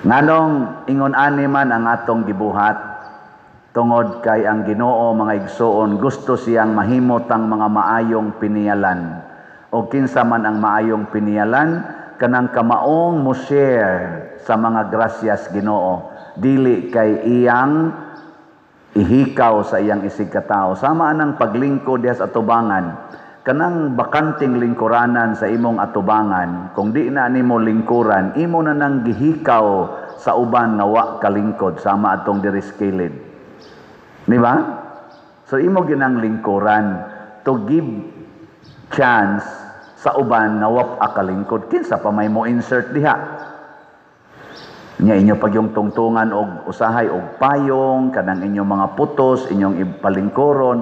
Nganong ingon ani man ang atong gibuhat? Tungod kay ang Ginoo, mga igsoon, gusto siyang mahimot ang mga maayong piniyalan. O kinsa man ang maayong piniyalan? Kanang kamaong mo share sa mga grasyas Ginoo, dili kay iyang ihikaw sa iyang isig katao. Sama anang paglingkod diha sa atubangan, kanang bakanting lingkuranan sa imong atubangan, kung di na nimo lingkuran, imo na nang gihikaw sa uban nga wa kalingkod, sama atong diri sa kilid. Di ba? So imo ginang lingkuran to give chance sa uban nga wa kalingkod. Kinsa pa may mo insert diha? Nya inyo pag yung tungtungan og usahay og payong, kanang inyong mga putos, inyong ipalingkuron.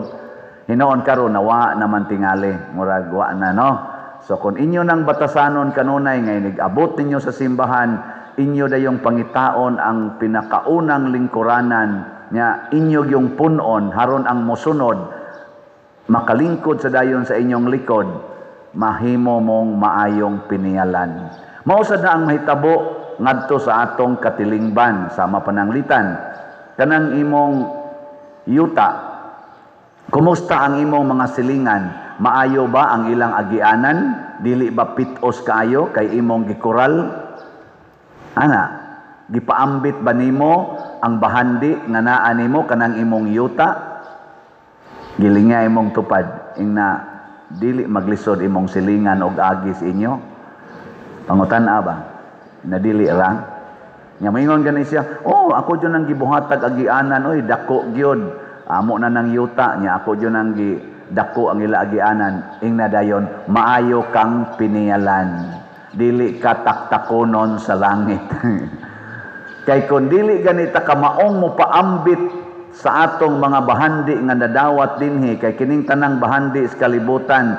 Hinoon karon nawa naman tingali, murag wa na, no. So kung inyo nang batasanon kanunay nga inig-abot ninyo sa simbahan, inyo dayong pangitaon ang pinakaunang lingkuranan nya inyo yung punon, haron ang mosunod makalingkod sa dayon sa inyong likod, mahimo mong maayong piniyalan. Mao sad na ang mahitabo ngadto sa atong katilingban, sama pananglitan kanang imong yuta. Kumusta ang imong mga silingan? Maayo ba ang ilang agianan? Dili ba pitos kaayo kay imong gikural ana? Gipaambit ba nimo ang bahandi nga naa nimo, kanang imong yuta? Gilinga imong tupad ingna dili maglisod imong silingan og agi sa inyo. Pangutan-a ba na dili ra nya moingon gani siya, "Oh, ako jud ang gibuhatag agianan, oy, dako gyud amo na nang yuta nya, ako jud ang gi dako ang ila agianan." Ingna dayon maayo kang piniyalan, dili ka taktakonon sa langit. Kay kung dili ganita ka maong mo paambit sa atong mga bahandi nga nadawat dinhi, kay kining tanang bahandi sa kalibutan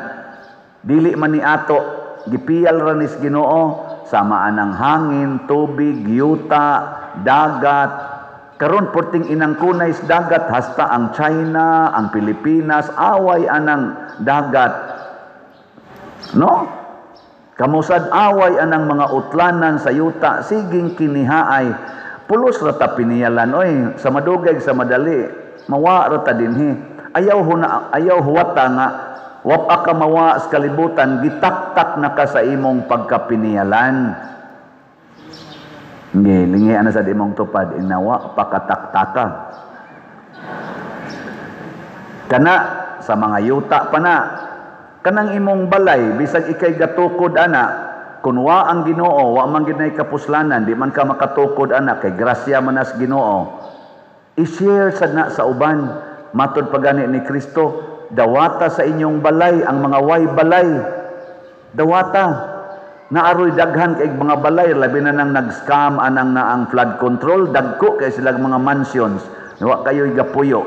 dili man ni ato, gipiyal ra nis Ginoo, sama anang hangin, tubig, yuta, dagat. Karon porting inangkunay sa dagat, hasta ang China, ang Pilipinas, away anang dagat, no? Kamusad away anang mga utlanan sa yuta, siging kinihaay. Pulos ra ta piniyalan oy, sa madugay sa madali mawa ra ta dinhi. Ayaw huna, ayaw huwata nga wapa ka mawa sa kalibutan, gitaktak na ka sa imong pagkapiniyalan. Ngi, lingi ana sa imong tupad, inawa pakataktaka. Kana sa mga yuta pa na, kanang imong balay, bisag ikay gatukod ana, kun wa ang Ginoo, wa man gid nay kapuslanan, di man ka makatukod ana kay grasya man as Ginoo. I-share sad na sa uban. Matod pa gani ni Kristo, dawata sa inyong balay ang mga way balay. Dawata. Naaroy daghan kay mga balay, labi na nang nag-scam anang naang flood control, dagko kay sila mga mansions. Wa kayo'y gapuyo.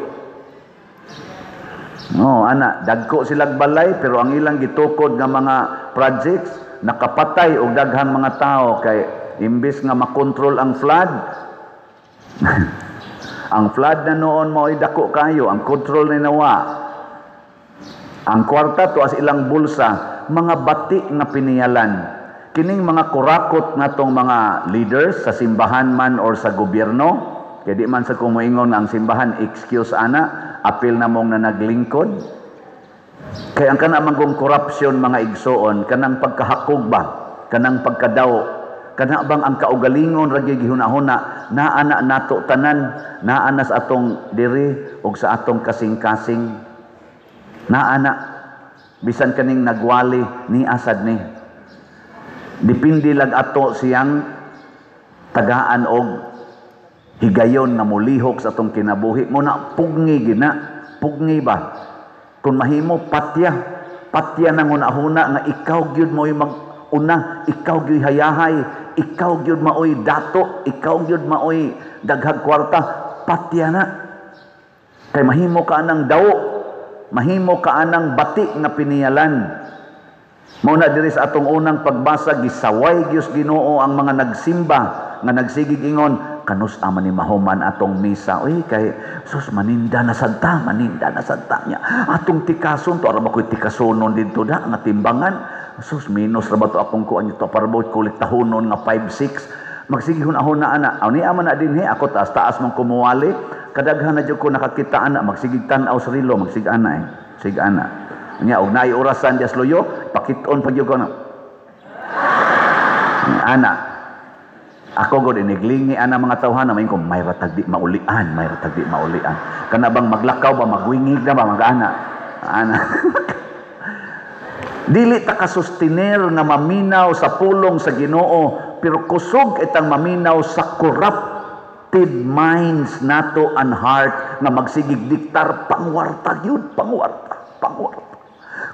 No, ana, dagko silag balay pero ang ilang gitukod nga mga projects nakapatay og daghang mga tao, kay imbis nga makontrol ang flood, ang flood na noon mao'y dako kayo, ang control ni nawa. Ang kwarta tuas ilang bulsa, mga bati nga piniyalan. Kining mga kurakot natong mga leaders sa simbahan man or sa gobyerno, kay di man sa kumuingon ang simbahan excuse ana, apil na mong na naglingkod. Kay ang kana manggong corruption, mga igsoon, kanang pagkahakog ba, kanang pagkadaw, kana bang ang kaugalingon ra gyud gihuna-huna, naa na nato tanan, naa na sa atong diri ug sa atong kasing-kasing. Naa na bisan kaning nagwali ni asad ni. Depende lag ato siyang tagaan og higayon nga molihok sa atong kinabuhi mo na pugni gina, pugni ba. Kung mahimo patya, patya nang hunahuna nga ikaw gyud mo'y mag-una, ikaw gyud hayahay, ikaw gyud maoy dato, ikaw gyud maoy daghag kwarta, patya na. Kay mahimo ka anang daw, mahimo ka anang bati nga piniyalan. Mao na diri sa atong unang pagbasa, gisaway gyud Ginoo ang mga nagsimba nga nagsigig ingon, kanus ama ni mahuman atong misa, uy, kay sus maninda na sadta, maninda na sadta niya atong tikason to, ara ba ko'y tikasonon didto da nga timbangan, sus minus ra ba to akong kuan to, para ba kulit tahonon nga 5-6. Magsige huna-huna ana. Aw niya man na dinhi, ako taas-taas mong kumuwali. Kadaghan na jud ko nakakita ana, magsigig tan-aw sa relo, magsig ana eh. Sig ana. Nya og naay orasan dias luyo, pakiton pa gyud ko na. Ana. Ako gud iniglingi ana mga tawhana, main ko may ratag di maulian, may ratag di maulian. Kana bang maglakaw ba, magwingig na ba mag-ana. Ana. Dili ta kasustiner nga maminaw sa pulong sa Ginoo, pero kusog itang maminaw sa corrupted minds nato and heart nga magsigig diktar pangwarta gyud, pangwarta, pangwarta.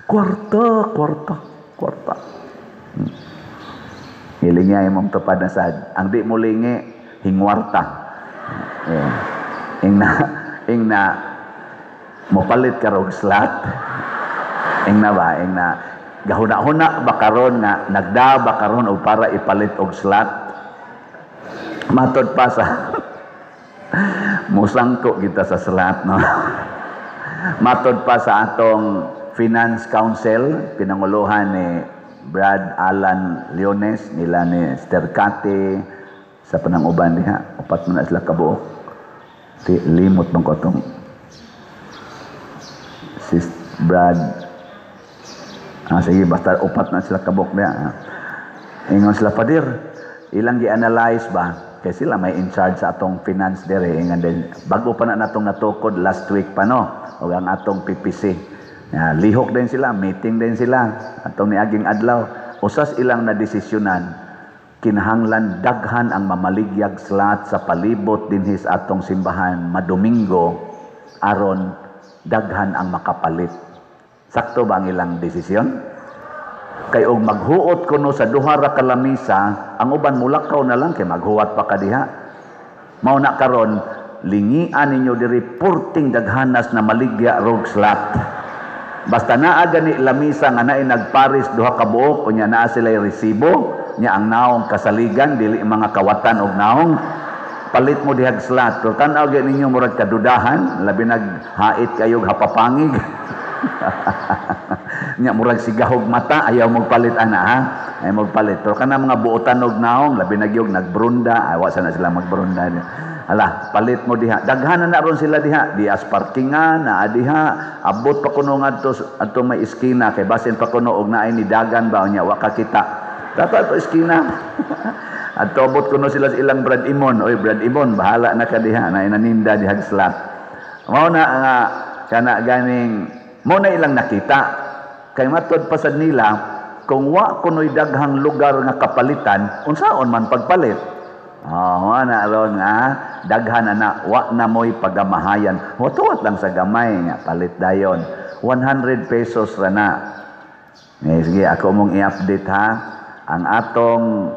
Kwarta, kwarta, kwarta. Hilingi ay mong tupad na sad. Ang di mo lingi, hingwarta. Eh, ing na, mopalit ka rog slot. Ing na ba, ing na, gahuna-huna ba karon nga nagda ba karon og para ipalit og slot? Matod pa sa musangko kita sa slot, no? Matod pa sa atong Finance Council, pinanguluhan ni Brad Alan Leones, nila ni Esther Kate, sa pananguban diha, upat man na sila kabuok. Ti, limot man ko atong Sis Brad. Ah, sige, basta upat na sila kabuok diha. Ah. Ingon sila, "Padir," ilang gi-analyze ba? Kay sila may in charge sa atong finance dire. Ingon din, bago pa na natong natukod last week pa, no? O ang atong PPC. Ya, lihok din sila, meeting din sila atong niaging adlaw. Usas ilang nadesisyonan, kinahanglan daghan ang mamaligyag slot sa palibot dinhi sa atong simbahan madomingo aron daghan ang makapalit. Sakto ba ang ilang desisyon? Kay og maghuot kuno sa duha ra ka lamisa, ang uban mulakaw na lang kay maghuwat pa ka diha. Mao na karon lingian ninyo diri purting daghanas na maligya rog slot. Basta naa gani lamisa nga naay nagparis duha ka buok, unya naa sila resibo, nya ang naong kasaligan dili mga kawatan og naong, palit mo dihag slot. Pero tan-aw gyud ninyo murag kadudahan, labi nag hait kayog hapapangig. Nya murag sigahog mata, ayaw magpalit ana ha. Ayaw magpalit. Pero kana mga buotan og naong, labi na gyud nagbrunda, ay wa sana sila magbrunda. Hala, palit mo diha. Daghan na ron sila diha. Di as parkingan, naa diha. Abot pa kuno ngadto adto may iskina kay basin pa kuno og naay ni dagan ba unya wa ka kita. Dato ato iskina. Adto abot kuno sila sa ilang Brad Imon. Oy Brad Imon, bahala na ka diha. Naay naninda dihag slot. Mao na nga kana ganing mo na ilang nakita. Kay matod pa sad nila, kung wa kuno'y daghang lugar nga kapalitan, unsaon man pagpalit? Oh, na ron nga daghan ana, wa na mo'y pagamahayan. Huwat lang sa gamay nga palit dayon. 100 pesos ra na. Eh, sige, ako mong i-update ha. Ang atong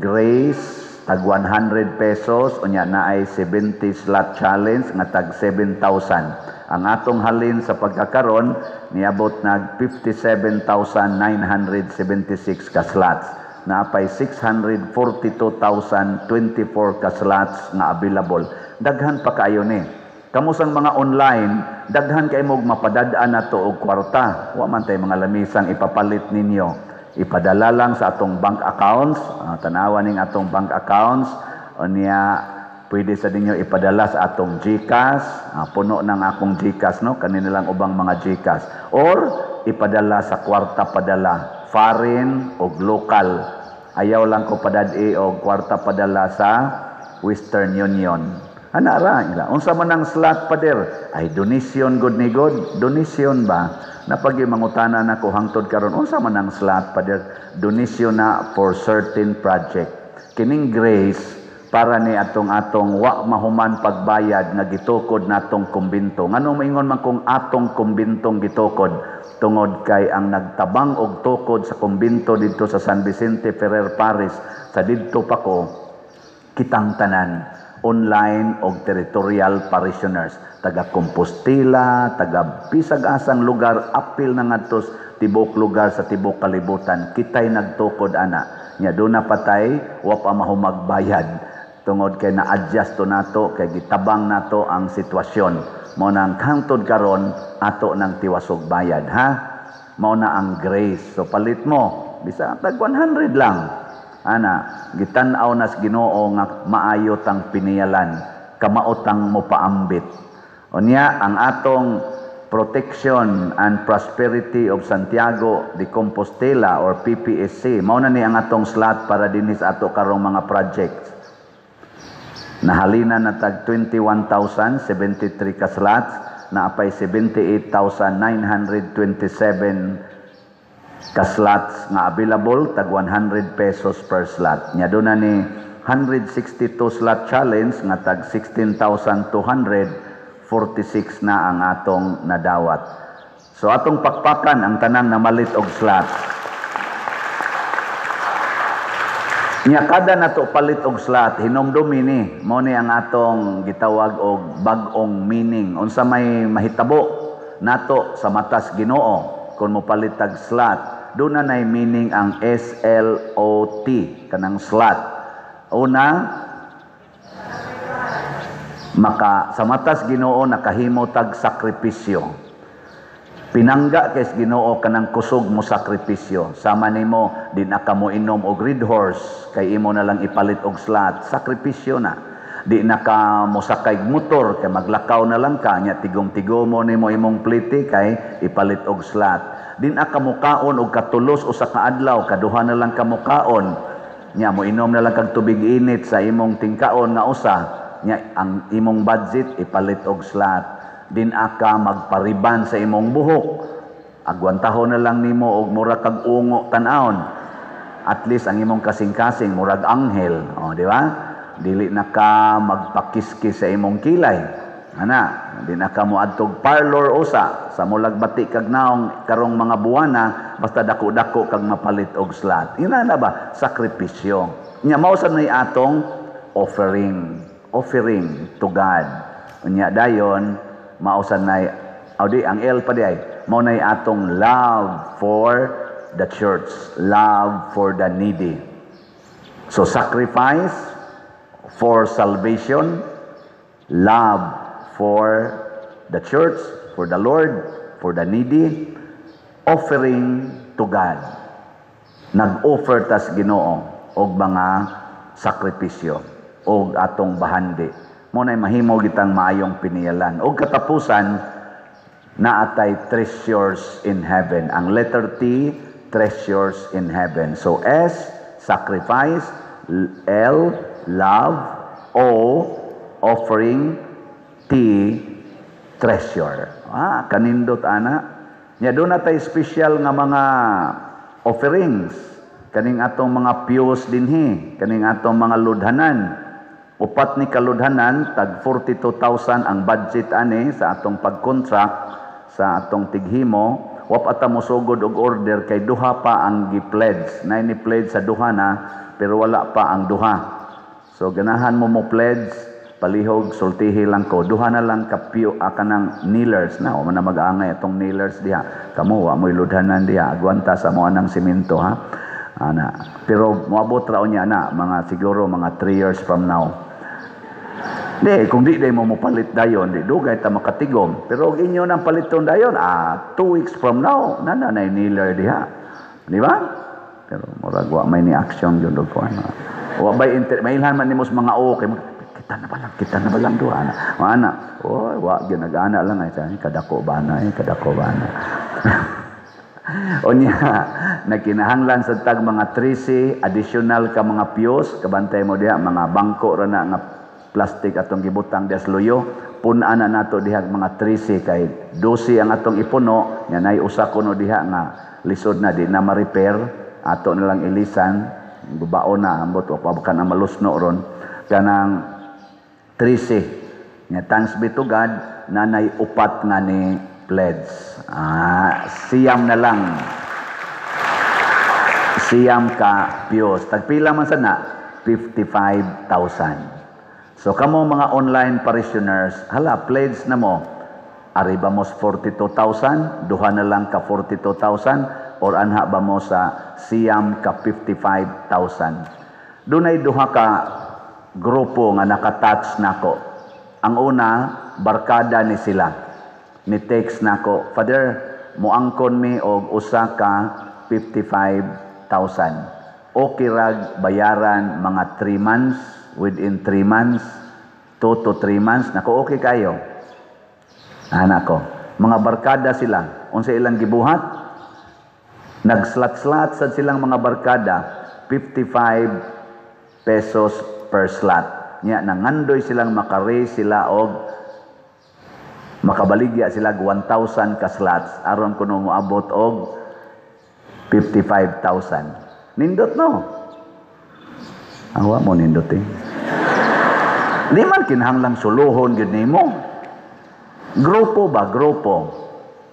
Grace tag 100 pesos, unya na ay 70 slot challenge nga tag 7,000. Ang atong halin sa pagkakaron niabot nag 57,976 ka slots. Naapay 642,024 ka slots nga available. Daghan pa kaayo ni. Kamo sang mga online, daghan kay mog mapadad-an nato og kwarta. Wa man tay mga lamisang ipapalit ninyo. Ipadala lang sa atong bank accounts, tanawa ning atong bank accounts, unya pwede sa ninyo ipadala sa atong GCash, puno ng akong GCash, no, kanina lang ubang mga GCash. Or ipadala sa kwarta padala, foreign o local. Ayaw lang ko padad-i og kwarta padala sa Western Union. Ana ra ila. Unsa man ang slot, pader? Ay donation good ni God. Donation ba? Napagi mangutana nako hangtod karon, unsa man ang slot, pader? Donation na for certain project. Kining Grace para ni atong atong wa mahuman pagbayad nga gitukod natong kumbinto. Ngano maingon man kung atong kumbintong gitukod? Tungod kay ang nagtabang og tukod sa kumbinto didto sa San Vicente Ferrer Parish sa didto pa ko, kitang tanan online og territorial parishioners, taga Compostela, taga bisag asang lugar, apil na ngadto tibuok lugar sa tibuok kalibutan, kitay nagtukod ana. Nya duna patay wa pa mahumagbayad tungod kay na-adjust to nato kay gitabang nato ang sitwasyon. Mao na ang hangtod karon ato nang tiwasog bayad ha. Mao na ang Grace. So palit mo bisa tag 100 lang. Ana, gitan-aw nas Ginoo nga maayo tang piniyalan, kamao tang mopaambit. Unya ang atong Protection and Prosperity of Santiago de Compostela or PPSC, mao na ni ang atong slot para dinhi sa ato karong mga projects. Nahalina na tag 21,073 ka slots, naapay 78,927 ka slots nga available, tag 100 pesos per slot. Nya doon na ni 162 slot challenge nga tag 16,246 na ang atong nadawat. So atong pakpakan ang tanan na malit og slot. Nya kada nato palit og slot, hinumdumi ni, mao ni ang atong gitawag og bag-ong meaning. Unsa may mahitabo nato sa matas Ginoo kung mopalit tag slot, doon na nay meaning ang SLOT, kanang slot. Una, maka sa matas Ginoo nakahimo tag sakripisyo. Pinangga kay Ginoo kanang kusog mo sakripisyo. Sama nimo di na ka mo inom og red horse kay imo na lang ipalit og slot, sakripisyo na. Di na ka mosakay motor kay maglakaw na lang ka, nya tigom-tigo mo nimo imong plite kay ipalit og slot. Di na ka mukaon og katulos usa ka adlaw, kaduha na lang ka mukaon. Nya mo inom na lang kag tubig init sa imong tingkaon nga usa, nya ang imong budget ipalit og slot. Din aka magpariban sa imong buhok, agwantahon na lang nimo og mura kag ungo tan-awon. At least ang imong kasing-kasing murag anghel, o di ba? Dili na ka magpakiskis sa imong kilay. Ana, di na ka moadtog parlor usa sa mulag bati kag naong karong mga buwana, basta dako-dako kag mapalit og slot. Ina na ba sakripisyo? Nya mao sa nay atong offering, offering to God. Unya dayon mao sa nay aw di ang L pa di ay mao nay atong love for the church, love for the needy. So sacrifice for salvation, love for the church, for the Lord, for the needy, offering to God. Nag-offer tas Ginoo og mga sakripisyo og atong bahandi. Mo nay mahimo gitang maayong piniyalan. Og katapusan, naatay treasures in heaven. Ang letter T, treasures in heaven. So S, sacrifice, L, love, O, offering, T, treasure. Ah, kanindot ana. Nya doon natay special nga mga offerings. Kaning atong mga pews dinhi, kaning atong mga ludhanan. Upat ni kaludhanan, tag 42,000 ang budget ani sa atong pag-contract sa atong tighimo. Wap ata mosugod og order kay duha pa ang gi-pledge. Nay ni pledge sa duha na, pero wala pa ang duha. So ganahan mo mo pledge, palihog sultihi lang ko. Duha na lang ka pew, kanang kneelers na. Wa man na mag-angay atong kneelers diha. Kamo wa mo'y ludhanan diha. Agwanta sa mo anang simento ha. Ana. Pero moabot ra unya na mga siguro mga 3 years from now. Di, kung di day mo mopalit dayon, di dugay ta makatigom. Pero og inyo nang paliton dayon, 2 weeks from now, nana nay kneeler diha. Di ba? Pero murag wa may ni action gyud og kuan. Wa bay inter, mailhan man nimo sa mga o kay kita na ba lang, kita na ba lang duha ana. Ana, oy, wa gyud nag-ana lang ay kadako ba na, eh, kadako ba na. Unya, nagkinahanglan sa tag mga 13 additional ka mga pews, kabantay mo diha mga bangko ra na nga plastic atong gibutang diha sa luyo. Pun-an na nato diha mga 13 kay 12 ang atong ipuno, nya nay usa kuno diha nga lisod na di na ma-repair, ato na lang ilisan, babaon na ambot o pabakan ang malusno ron kanang 13. Nya thanks be to God nanay upat nga ni pledge. Ah, siyam na lang. Siyam ka pews. Tagpila man sana? 55,000. So kamo mga online parishioners, hala pledge na mo. Ari ba mo sa 42,000? Duha na lang ka 42,000 or anha ba mo sa siyam ka 55,000? Dunay duha ka grupo nga nakatouch nako. Ang una, barkada ni sila. Ni text nako, "Father, moangkon mi og usa ka 55,000." Okay rag bayaran mga 3 months, within 3 months, 2 to 3 months, nako okay kayo. Anak ko, mga barkada sila, unsa ilang gibuhat? Nag-slot-slot sad silang mga barkada, 55 pesos per slot. Nya nangandoy silang maka-raise sila og makabaligya sila 1,000 ka slots aron kuno moabot og 55,000. Nindot no? Awa mo nindot eh. Di man kinahanglang suluhon gyud nimo. Grupo ba? Grupo.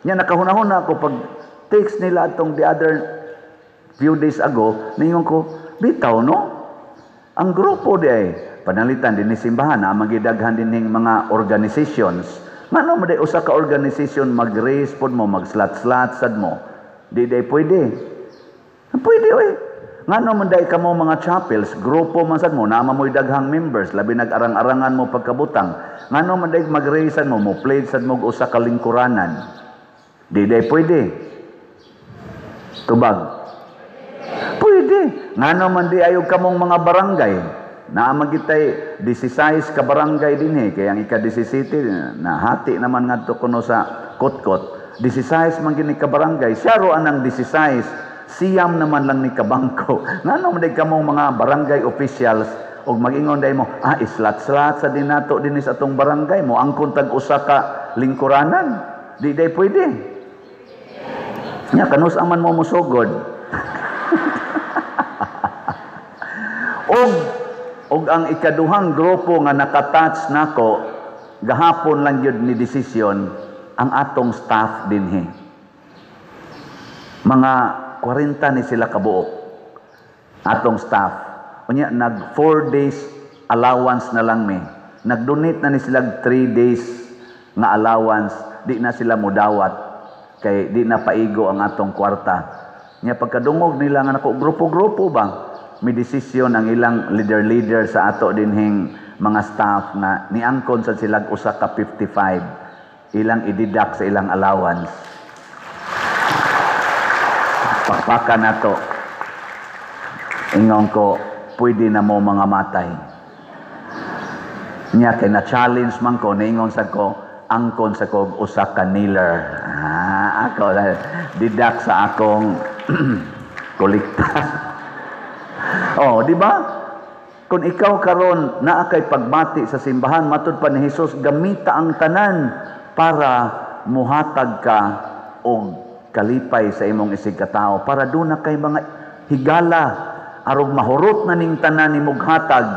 Nya nakahuna-huna ako pag text nila atong the other few days ago, ningon ko, bitaw no? Ang grupo di ay panalitan din ni simbahan na magidaghan din ning mga organizations. Ngano mo di usa ka organization mag-raise pod mo, mag-slot-slot sad mo? Di day pwede. Pwede oy. Ngano man day kamo mga chapels, grupo man sad mo, naa mo'y daghang members, labi nag-arang-arangan mo pagkabutang. Ngano man day mag-raise sad mo, mo pledge sad mo usa ka lingkuranan. Di day pwede. Tubag. Pwede. Ngano man di ayog kamong mga barangay. Naa man gitay 16 ka barangay dinhi, kay ang ika-17 nahati naman ngadto kuno sa Kotkot. 16 man gini ka barangay, siya ro anang 16. Siyam naman lang ni kabangko. Ngano man day kamong mga barangay officials og mag-ingon day mo, islat-slat sa dinato dinhi sa atong barangay mo, angkon tag usa ka lingkuranan. Di day pwede. Nya kanus aman mo mosugod. Og ang ikaduhang grupo nga nakatouch nako gahapon lang gyud ni desisyon ang atong staff dinhi. Mga 40 ni sila kabuok atong staff. Unya nag 4 days allowance na lang mi. Nag-donate na ni sila 3 days nga allowance, di na sila mudawat kay di na paigo ang atong kwarta. Nya pagkadungog nila nga nako grupo-grupo ba, may desisyon ang ilang leader-leader sa ato dinhing mga staff nga niangkon sa sila usa ka 55 ilang i-deduct sa ilang allowance. Pakpakan nato. Ingon ko, pwede na mo mga matay. Nya kay na-challenge man ko, niingon sa ko, angkon sa ko usa ka kneeler. Ako deduct sa akong kolekta. Oh, di ba? Kung ikaw karon naa kay pagbati sa simbahan, matud pa ni Hesus, gamita ang tanan para muhatag ka og kalipay sa imong isig katao, para duna kay mga higala arog mahurot na ning tanan nimog hatag,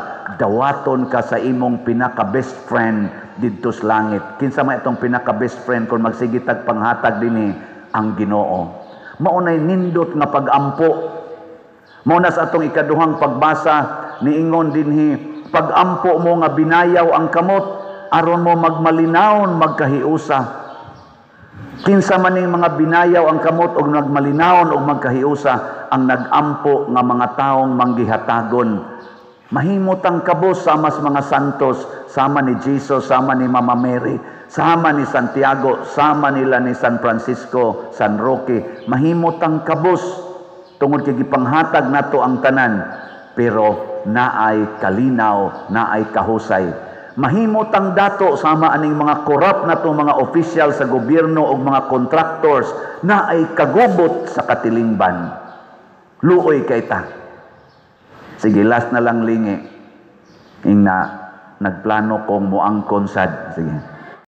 dawaton ka sa imong pinaka best friend didto sa langit. Kinsa may atong pinaka best friend kung magsigitag panghatag dinhi? Ang Ginoo. Maunay nindot nga pagampo. Mao na sa atong ikaduhang pagbasa niingon dinhi, pagampo mo nga binayaw ang kamot aron mo magmalinawon magkahiusa. Kinsa man ning mga binayaw ang kamot og nagmalinawon og magkahiusa? Ang nagampo nga mga taong manggihatagon. Mahimutang kabos sama sa mga santos, sama ni Jesus, sama ni Mama Mary, sama ni Santiago, sama nila ni San Francisco, San Roque. Mahimutang kabos tungod kay gipanghatag nato ang tanan, pero naay kalinaw, naay kahusay. Mahimutang dato sama aning mga korap nato mga opisyal sa gobyerno o mga contractors, naay kagubot sa katilingban. Luoy kay ta. Sige, last na lang lingi. Ingna, nagplano kong muangkon sad. Sige.